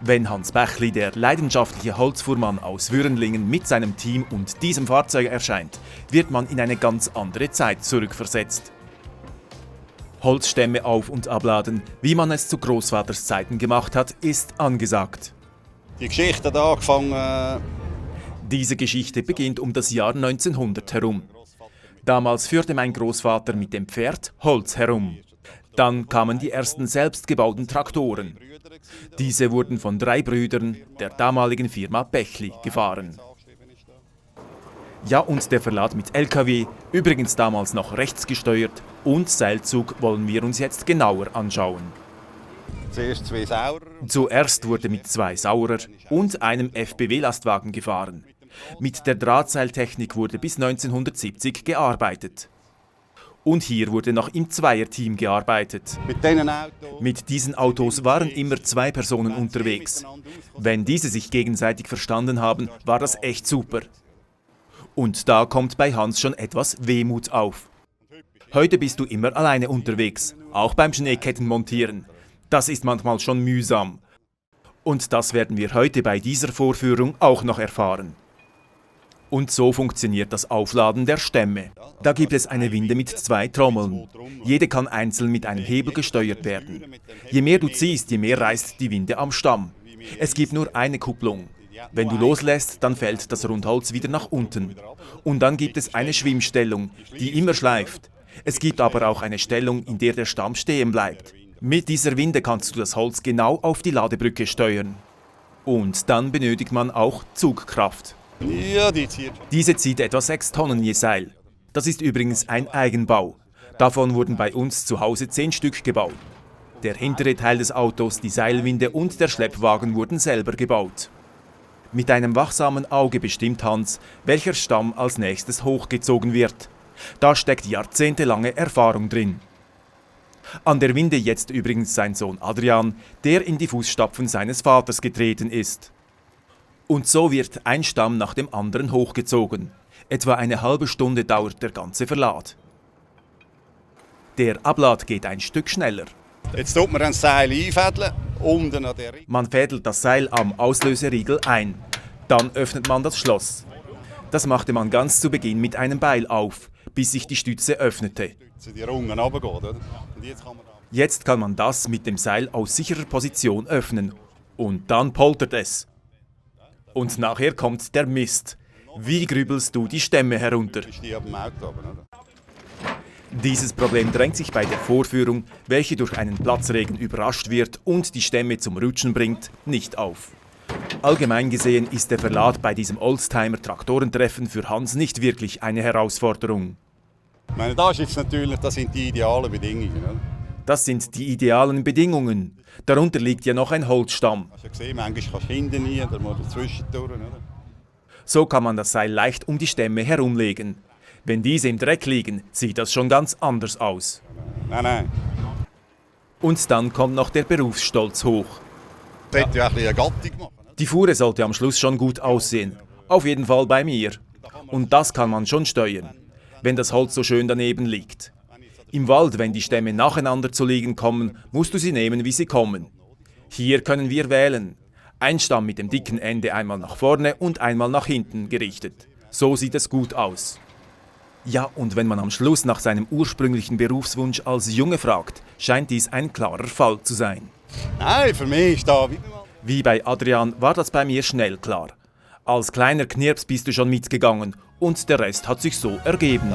Wenn Hans Bächli, der leidenschaftliche Holzfuhrmann aus Würenlingen, mit seinem Team und diesem Fahrzeug erscheint, wird man in eine ganz andere Zeit zurückversetzt. Holzstämme auf- und abladen, wie man es zu Großvaters Zeiten gemacht hat, ist angesagt. Die Geschichte hat angefangen. Diese Geschichte beginnt um das Jahr 1900 herum. Damals führte mein Großvater mit dem Pferd Holz herum. Dann kamen die ersten selbstgebauten Traktoren. Diese wurden von 3 Brüdern der damaligen Firma Bächli gefahren. Ja, und der Verlad mit LKW, übrigens damals noch rechtsgesteuert, und Seilzug wollen wir uns jetzt genauer anschauen. Zuerst 2 Saurer. Zuerst wurde mit 2 Saurer und einem FBW-Lastwagen gefahren. Mit der Drahtseiltechnik wurde bis 1970 gearbeitet. Und hier wurde noch im Zweierteam gearbeitet. Mit diesen Autos waren immer 2 Personen unterwegs. Wenn diese sich gegenseitig verstanden haben, war das echt super. Und da kommt bei Hans schon etwas Wehmut auf. Heute bist du immer alleine unterwegs, auch beim Schneekettenmontieren. Das ist manchmal schon mühsam. Und das werden wir heute bei dieser Vorführung auch noch erfahren. Und so funktioniert das Aufladen der Stämme. Da gibt es eine Winde mit 2 Trommeln. Jede kann einzeln mit einem Hebel gesteuert werden. Je mehr du ziehst, je mehr reißt die Winde am Stamm. Es gibt nur eine Kupplung. Wenn du loslässt, dann fällt das Rundholz wieder nach unten. Und dann gibt es eine Schwimmstellung, die immer schleift. Es gibt aber auch eine Stellung, in der der Stamm stehen bleibt. Mit dieser Winde kannst du das Holz genau auf die Ladebrücke steuern. Und dann benötigt man auch Zugkraft. Ja, die zieht. Diese zieht etwa 6 Tonnen je Seil. Das ist übrigens ein Eigenbau. Davon wurden bei uns zu Hause 10 Stück gebaut. Der hintere Teil des Autos, die Seilwinde und der Schleppwagen wurden selber gebaut. Mit einem wachsamen Auge bestimmt Hans, welcher Stamm als nächstes hochgezogen wird. Da steckt jahrzehntelange Erfahrung drin. An der Winde jetzt übrigens sein Sohn Adrian, der in die Fußstapfen seines Vaters getreten ist. Und so wird ein Stamm nach dem anderen hochgezogen. Etwa eine halbe Stunde dauert der ganze Verlad. Der Ablad geht ein Stück schneller. Jetzt tut man ein Seil einfädeln, unten an der Riegel. Man fädelt das Seil am Auslöseriegel ein. Dann öffnet man das Schloss. Das machte man ganz zu Beginn mit einem Beil auf, bis sich die Stütze öffnete. Die Rungen runtergehen, oder? Und Jetzt kann man das mit dem Seil aus sicherer Position öffnen. Und dann poltert es. Und nachher kommt der Mist. Wie grübelst du die Stämme herunter? ist die ab dem Auto runter, oder? Dieses Problem drängt sich bei der Vorführung, welche durch einen Platzregen überrascht wird und die Stämme zum Rutschen bringt, nicht auf. Allgemein gesehen ist der Verlad bei diesem Oldtimer-Traktorentreffen für Hans nicht wirklich eine Herausforderung. Ich meine, das sind die idealen Bedingungen, oder? Das sind die idealen Bedingungen. Darunter liegt ja noch ein Holzstamm. Hast du gesehen, manchmal kannst du hinten nie, da musst du zwischendurch, oder? So kann man das Seil leicht um die Stämme herumlegen. Wenn diese im Dreck liegen, sieht das schon ganz anders aus. Nein. Und dann kommt noch der Berufsstolz hoch. Das hätte ja ein bisschen eine Gattung machen. Die Fuhre sollte am Schluss schon gut aussehen. Auf jeden Fall bei mir. Und das kann man schon steuern, wenn das Holz so schön daneben liegt. Im Wald, wenn die Stämme nacheinander zu liegen kommen, musst du sie nehmen, wie sie kommen. Hier können wir wählen. Ein Stamm mit dem dicken Ende einmal nach vorne und einmal nach hinten gerichtet. So sieht es gut aus. Ja, und wenn man am Schluss nach seinem ursprünglichen Berufswunsch als Junge fragt, scheint dies ein klarer Fall zu sein. Nein, für mich ist da wieder mal. Wie bei Adrian war das bei mir schnell klar. Als kleiner Knirps bist du schon mitgegangen und der Rest hat sich so ergeben.